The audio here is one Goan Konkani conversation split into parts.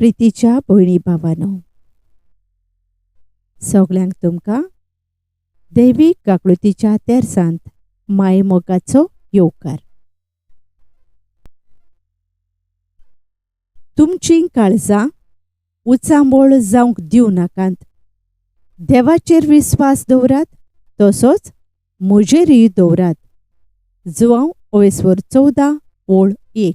प्रितीच्या भयणी भावानो, सगल्यांक तुमकां दैवीक काकळुतीच्या तेरसांत मायेमोगाचो येवकार. तुमचीं काळजां उचांबळ जावंक दिवं नाकात. देवाचेर विस्वास दवरात तसोच म्हजेरूय दवरात. जुवांव ओवेस्वर 14 ओळ 1.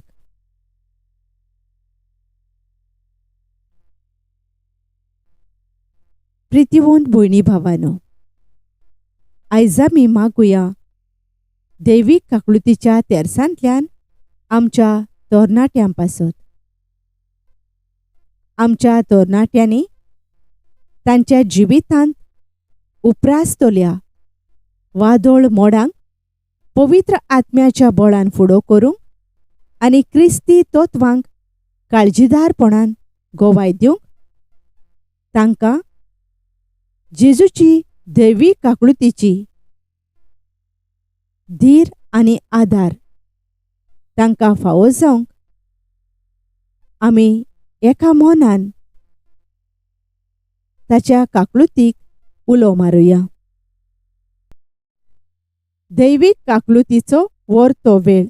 प्रितीवंत भयणी भावानो, आयज आमी मागुया दैवीक काकळुतीच्या तेरसांतल्यान आमच्या तरणाट्यां पासत. आमच्या तरणाट्यांनी तांच्या जिवितांत उप्रासतल्या वादळ मोडांक पवित्र आत्म्याच्या बळान फुडो करूंक आनी क्रिस्ती तत्वांक काळजीदारपणान गवाय दिवंक तांकां जेजूची दैवी काकळुतीची धीर आनी आदार तांकां फावो जावंक आमी एका मनान ताच्या काकळुतीक उलो मारुया. दैवीक काकळुतीचो वर्तो वेळ.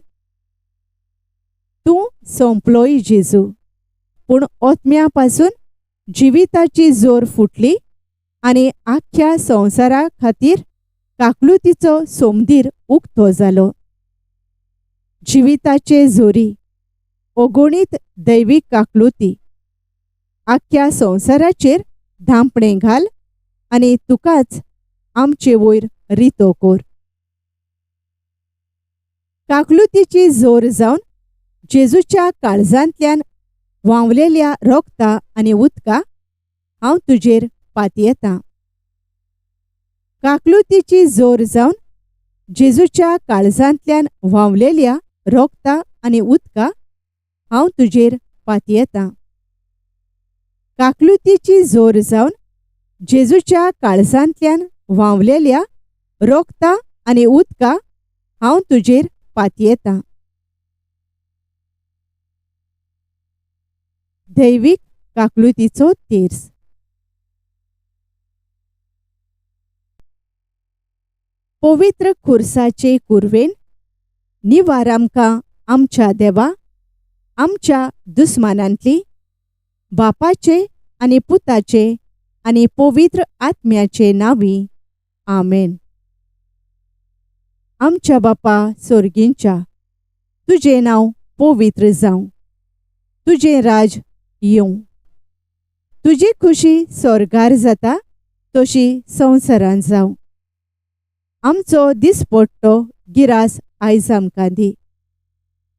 तूं सोंपलोय जेजू, पूण ओतम्या पासून जिविताची जोर फुटली आनी आख्ख्या संवसारा खातीर काकळुतीचो सोमदीर उक्तो जालो. जिविताचे जोरी अगणीत दैवीक काकळुती आख्ख्या संवसाराचेर धांपणें घाल आनी तुकाच आमचे वयर रितो कर. काकलुतीची जोर जावन जेजूच्या काळजांतल्यान व्हांवलेल्या रोगता आनी उदका हांव तुजेर पातयेतां. काकलुतीची जोर जावन जेजूच्या काळजांतल्यान व्हांवलेल्या रोगता आनी उदका हांव तुजेर पातयेतां. काकलुतीची जोर जावन जेजूच्या काळजांतल्यान व्हांवलेल्या रोगता आनी उदका हांव तुजेर पातयेतां. दैवीक काकलुतीचो तेर्स. पवित्र खुर्साचे कुरवेन निवार आमकां आमच्या देवा, आमच्या दुस्मानांतली, बापाचे आनी पुताचे आनी पवित्र आत्म्याचे नांवी. आमेन. आमच्या बापा सोर्गींच्या, तुजें नांव पवित्र जावं, तुजें राज येवं, तुजी खुशी स्वर्गार जाता तशी संवसारांत जावं. आमचो दिसपट्टो गिरास आयज आमकां दी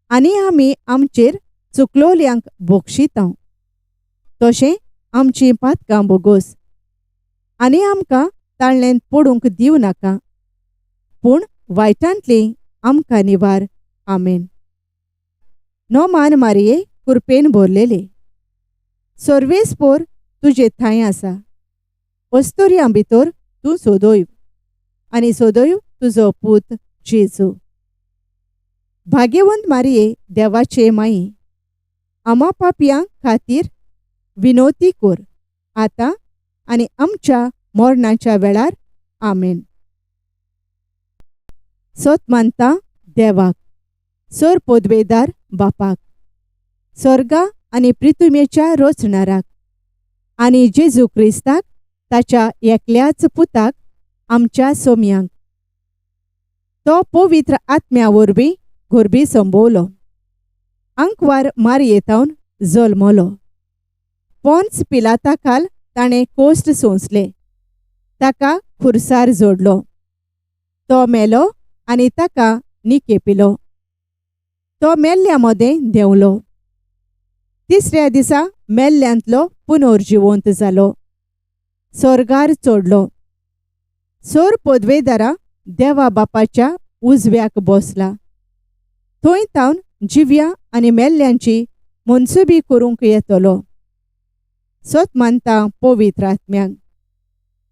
आनी आमी आमचेर चुकलोल्यांक बोक्षितांव तशें आमचीं पातकां बोगोस आनी आमकां ताळ्ळेंत पडूंक दिवं नाका, पूण वायटांतली आमकां निवार. आमेन. नोमान मारये कुरपेन भरलेले, सर्वेस्पोर तुजे थांय आसा, अस्तुऱ्यां भितर तूं सोदोय आनी सोदोय तुजो पूत जेजू. भाग्यवंत मारये देवाचे माई, आमा पापयां खातीर विनोती कर आतां आनी आमच्या मरणाच्या वेळार. आमेन. सत मानता देवाक, सर पदवेदार बापाक, स्वर्गा आनी प्रितुमेच्या रचणाराक आनी जेजू क्रिस्ताक ताच्या एकल्याच पुताक आमच्या सोम्यांक, तो पवित्र आत्म्या वरवीं गोरबी संभवलो, आंकवार मारयेतावन जल्मलो, पोन्स पिलाता खाल ताणें कोश्ट सोंसले, ताका खुर्सार जोडलो, तो मेलो आनी ताका निकेपिलो, तो मेल्ल्या मदें देंवलो, तिसऱ्या दिसा मेल्ल्यांतलो पुनर्जिवंत जालो, स्वर्गार चडलो, सोर पदवेदारा देवा बापाच्या उजव्याक बसला, थंय तावन जिव्या आनी मेल्ल्यांची मनसुबी करूंक येतलो. सत मानता पवित्र आत्म्याक,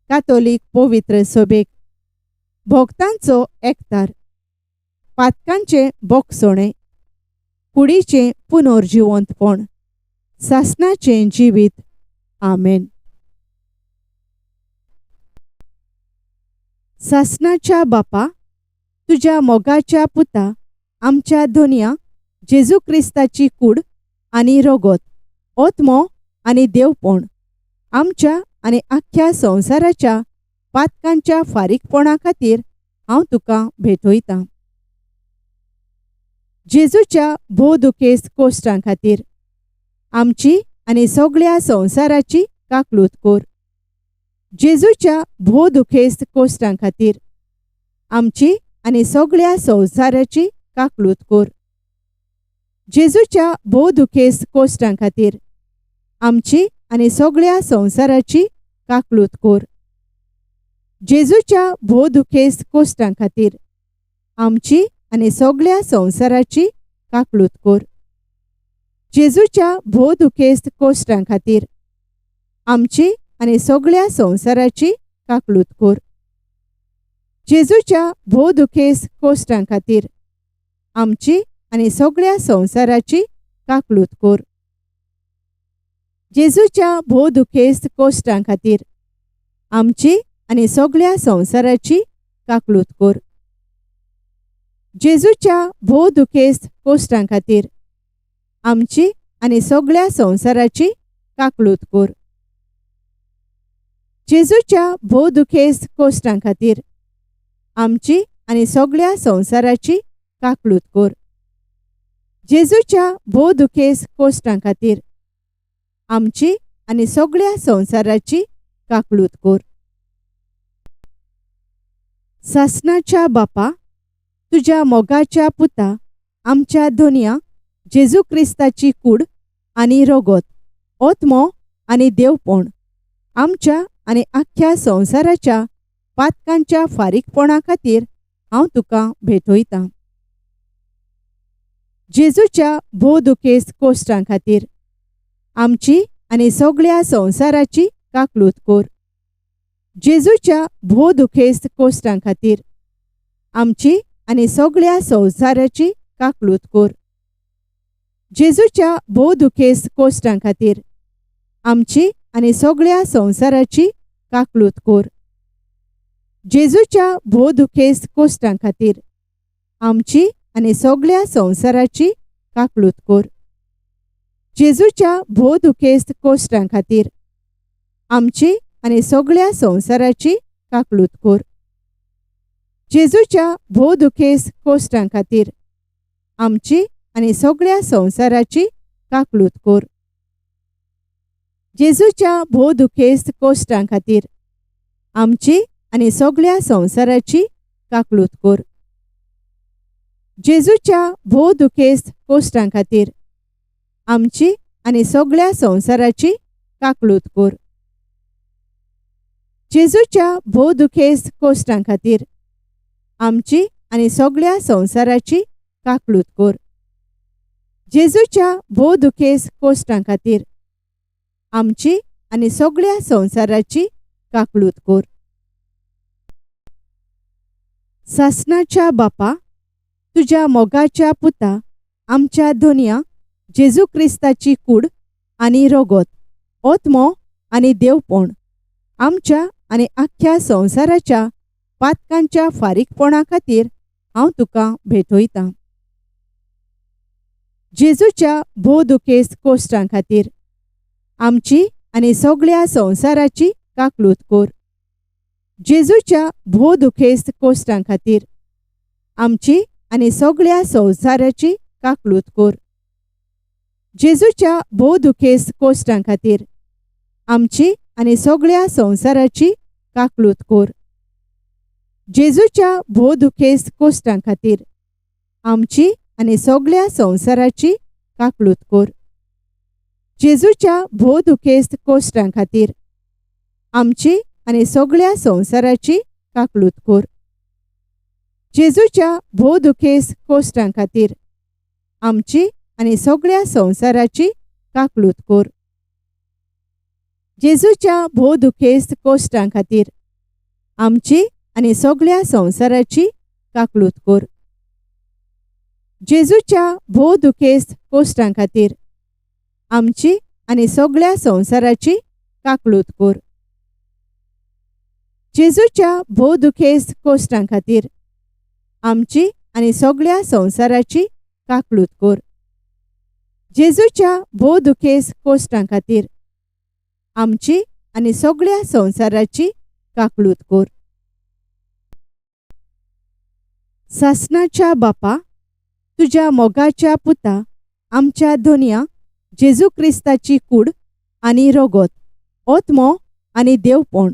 कातोलीक पवित्र सभेक, भक्तांचो एकतार, पातकांचें बोगसणें, कुडीचें पुनर्जिवंतपण सासणाचें जिवीत. आमेन. सासणाच्या बापा, तुज्या मोगाच्या पुता आमच्या धनया जेजू क्रिस्ताची कूड आनी रगत, आत्मो आनी देवपण आमच्या आनी आख्ख्या संवसाराच्या पातकांच्या फारीकपणा खातीर हांव तुका भेटयतां. जेजूच्या भोव दुखेस्त कोश्टां खातीर आमची आनी सगळ्या संवसाराची काकलूत कर. जेजूच्या भोव दुखेस्त कोश्टां खातीर आमची आनी सगळ्या संवसाराची काकलूत कर. जेजूच्या भोव दुखेस्त कोश्टां खातीर आमची आनी सगळ्या संवसाराची काकलूत कर. जेजूच्या भोव दुखेस्त कोश्टां खातीर आमची आनी सगळ्या संवसाराची काकलूत कर. जेजूच्या भोव दुखेस्त कोश्टां खातीर आमची आनी सगळ्या संवसाराची काकलूत कर. जेजूच्या भोव दुखेस्त कोश्टां खातीर आमची आनी सगळ्या संवसाराची काकलूत कर. जेजूच्या भोव दुखेस्त कोश्टां खातीर आमची आनी सगळ्या संवसाराची काकलूत कर. जेजूच्या भोव दुखेस्त कोश्टां खातीर आमची आनी सगळ्या संवसाराची काकलूत कर. जेजूच्या भोव दुखेस्त कोश्टां खातीर आमची आनी सगळ्या संवसाराची काकलूत कर. जेजूच्या भोव दुखेस्त कोश्टां खातीर आमची आनी सगळ्या संवसाराची काकलूत कर. सासणाच्या बापा, तुज्या मोगाच्या पुता आमच्या धनया जेजू क्रिस्ताची कूड आनी रगत, आत्मो आनी देवपण आमच्या आनी आख्ख्या संवसाराच्या पातकांच्या फारीकपणा खातीर हांव तुका भेटयतां. जेजूच्या भोव दुखेस्त कोश्टां खातीर आमची आनी सगळ्या संवसाराची काकलूत कर. जेजूच्या भोव दुखेस्त कोश्टां खातीर आमची आनी सगळ्या संवसाराची काकलूत कर. जेजूच्या भोव दुखेस्त कोश्टां खातीर आमची आनी सगळ्या संवसाराची काकलूत कर. जेजूच्या भोव दुखेस्त कोश्टां खातीर आमची आनी सगळ्या संवसाराची काकलूत कर. जेजूच्या भोव दुखेस्त कोश्टां खातीर आमची आनी सगळ्या संवसाराची काकलूत कर. जेजूच्या भोव दुखेस्त कोश्टां खातीर आमची आनी सगळ्या संवसाराची काकलूत कर. जेजूच्या भोव दुखेस्त कोश्टां खातीर आमची आनी सगळ्या संवसाराची काकलूत कर. जेजूच्या भोव दुखेस्त कोश्टां खातीर आमची आनी सगळ्या संवसाराची काकलूत कर. जेजूच्या भोव दुखेस्त कोश्टां खातीर आमची आनी सगळ्या संवसाराची काकलूत कर. जेजूच्या भोव दुखेस्त कोश्टां खातीर आमची आनी सगळ्या संवसाराची काकलूत कर. सासणाच्या बापा, तुज्या मोगाच्या पुता आमच्या धनया जेजू क्रिस्ताची कूड आनी रगत, आत्मो आनी देवपण आमच्या आनी आख्ख्या संवसाराच्या पातकांच्या फारीकपणा खातीर हांव तुका भेटयतां. जेजूच्या भोव दुखेस्त कोश्टां खातीर आमची आनी सगळ्या संवसाराची काकलूत कर. जेजूच्या भोव दुखेस्त कोश्टां खातीर आमची आनी सगळ्या संवसाराची काकलूत कर. जेजूच्या भोव दुखेस्त कोश्टां खातीर आमची आनी सगळ्या संवसाराची काकलूत कर. जेजूच्या भोव दुखेस्त कोश्टां खातीर आमची आनी सगळ्या संवसाराची काकलूत कर. जेजूच्या भोव दुखेस्त कोश्टां खातीर आमची आनी सगळ्या संवसाराची काकलूत कर. जेजूच्या भोव दुखेस्त कोश्टां खातीर आमची आनी सगळ्या संवसाराची काकलूत कर. जेजूच्या भोव दुखेस्त कोश्टां खातीर आमची आनी सगळ्या संवसाराची काकलूत कर. जेजूच्या भोव दुखेस्त कोश्टां खातीर आमची आनी सगळ्या संवसाराची काकळूत कर. जेजूच्या भोव दुखेस्त कोश्टां खातीर आमची आनी सगळ्या संवसाराची काकळूत कर. जेजूच्या भोव दुखेस्त कोश्टां खातीर आमची आनी सगळ्या संवसाराची काकळूत कर. सासणाच्या बापा, तुज्या मोगाच्या पुता आमच्या धोनया जेजू क्रिस्ताची कूड आनी रगत, आत्मो आनी देवपण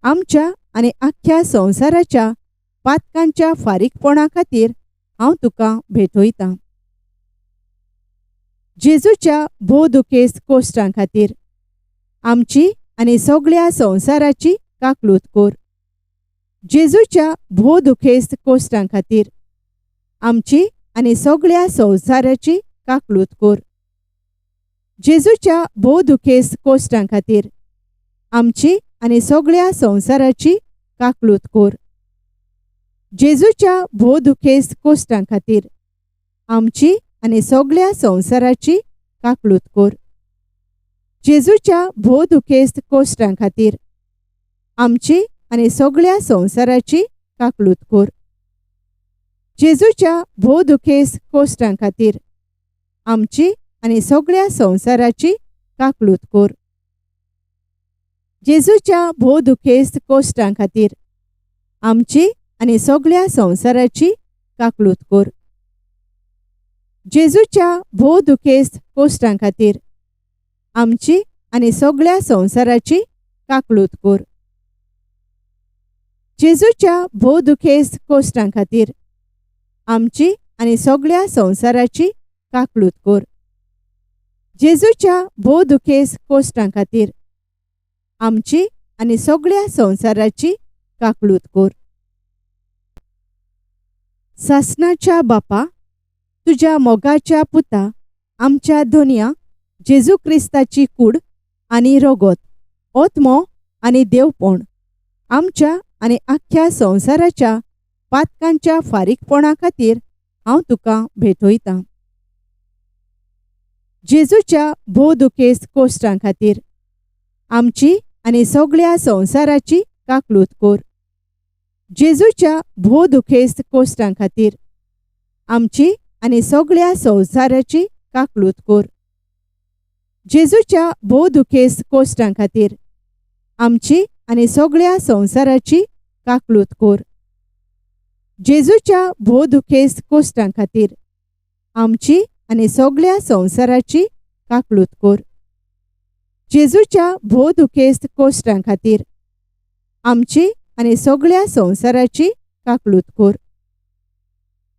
आमच्या आनी आख्ख्या संवसाराच्या पातकांच्या फारीकपणा खातीर हांव तुका भेटयतां. जेजूच्या भोव दुखेस्त कोश्टां खातीर आमची आनी सगळ्या संवसाराची काकळूत कर. जेजूच्या भोव दुखेस्त कोश्टां खातीर आमची आनी सगळ्या संवसाराची काकळूत कर. जेजूच्या भोव दुखेस्त कोश्टां खातीर आमची आनी सगळ्या संवसाराची काकळूत कर. जेजूच्या भोव दुखेस्त कोश्टां खातीर आमची आनी सगळ्या संवसाराची काकळूत कर. जेजूच्या भोव दुखेस्त कोश्टां खातीर आमची आनी सगळ्या संवसाराची काकळूत कर. जेजूच्या भोव दुखेस्त कोश्टां खातीर आमची आनी सगळ्या संवसाराची काकळूत कर. जेजूच्या भोव दुखेस्त कोश्टां खातीर आमची आनी सगळ्या संवसाराची काकळूत कर. जेजूच्या भोव दुखेस्त कोश्टां खातीर आमची आनी सगळ्या संवसाराची काकळूत कर. जेजूच्या भोव दुखेस्त कोश्टां खातीर आमची आनी सगळ्या संवसाराची काकळूत कर. जेजूच्या भोव दुखेस्त कोश्टां खातीर आमची आनी सगळ्या संवसाराची काकळूत कर. सासणाच्या बापा, तुज्या मोगाच्या पुता आमच्या धोनया जेजू क्रिस्ताची कूड आनी रगत, आत्मो आनी देवपण आमच्या आनी आख्ख्या संवसाराच्या पातकांच्या फारीकपणा खातीर हांव तुका भेटयतां. जेजूच्या भोव दुखेस्त कोश्टां खातीर आमची आनी सगळ्या संवसाराची काकळूत कर. जेजूच्या भोव दुखेस्त कोश्टां खातीर आमची आनी सगळ्या संवसाराची काकळूत कर. जेजूच्या भोव दुखेस्त कोश्टां खातीर आमची आनी सगळ्या संवसाराची काकळूत कर. जेजूच्या भोव दुखेस्त कोश्टां खातीर आमची आनी सगळ्या संवसाराची काकळूत कर. जेजूच्या भोव दुखेस्त कोश्टां खातीर आमची आनी सगळ्या संवसाराची काकळूत कर.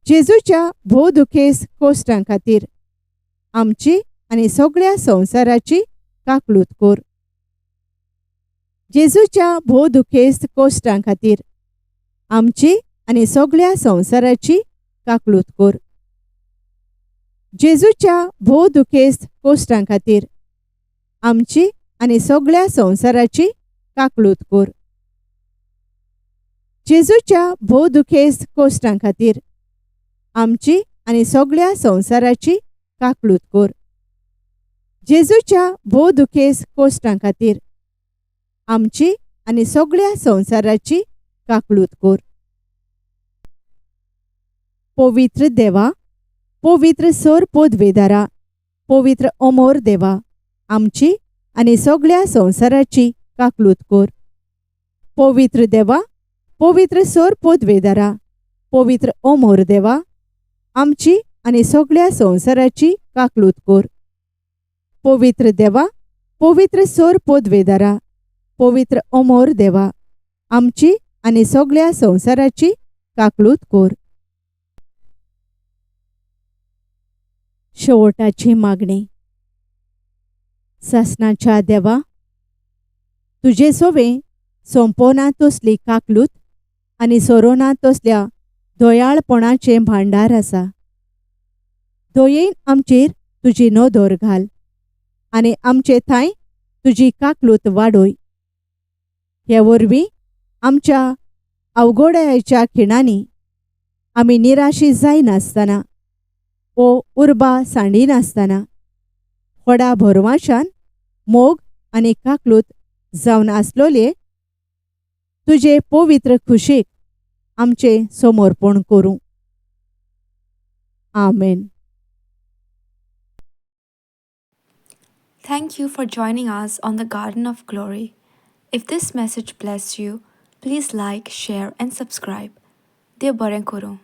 जेजूच्या भोव दुखेस्त कोश्टां खातीर आमची आनी सगळ्या संवसाराची काकळूत कर. जेजूच्या भोव दुखेस्त कोश्टां खातीर आमची आनी सगळ्या संवसाराची काकळूत कर. जेजूच्या भोव दुखेस्त कोश्टां खातीर आमची आनी सगळ्या संवसाराची काकळूत कर. जेजूच्या भोव दुखेस्त कोश्टां खातीर आमची आनी सगळ्या संवसाराची काकळूत कर. जेजूच्या भोव दुखेस्त कोश्टां खातीर आमची आनी सगळ्या संवसाराची काकळूत कर. पवित्र देवा, पवित्र सोर पोदवेदारा, पवित्र अमोर देवा, आमची आनी सगळ्या संवसाराची काकळूत कर. पवित्र देवा, पवित्र सोर पोदवेदारा, पवित्र अमोर देवा, आमची आनी सगळ्या संवसाराची काकळूत कर. पवित्र देवा, पवित्र सोर पोदवेदारा, पवित्र अमोर देवा, आमची आनी सगळ्या संवसाराची काकळूत कर. शेवटाची मागणी. सासणाच्या देवा, तुजे सोवे सोंपोना तसली काकलूत आनी सोरोना तसल्या दयाळपणाचें भांडार आसा. दयेन आमचेर तुजी नदर घाल आनी आमचे थांय तुजी काकलूत वाडय. हे वरवीं आमच्या अवघडायेच्या खिणांनी आमी निराशी जायनासतना वो उर्बा सांडिनासतना व्हडा भरवाशान मोग आनी काकलूत जावन आसलोले तुजे पवित्र खुशीक आमचें समर्पण करूं. आमेन. Thank you for joining us on the Garden of Glory. If this message blessed you, please like, share, and subscribe. देव बरें करूं.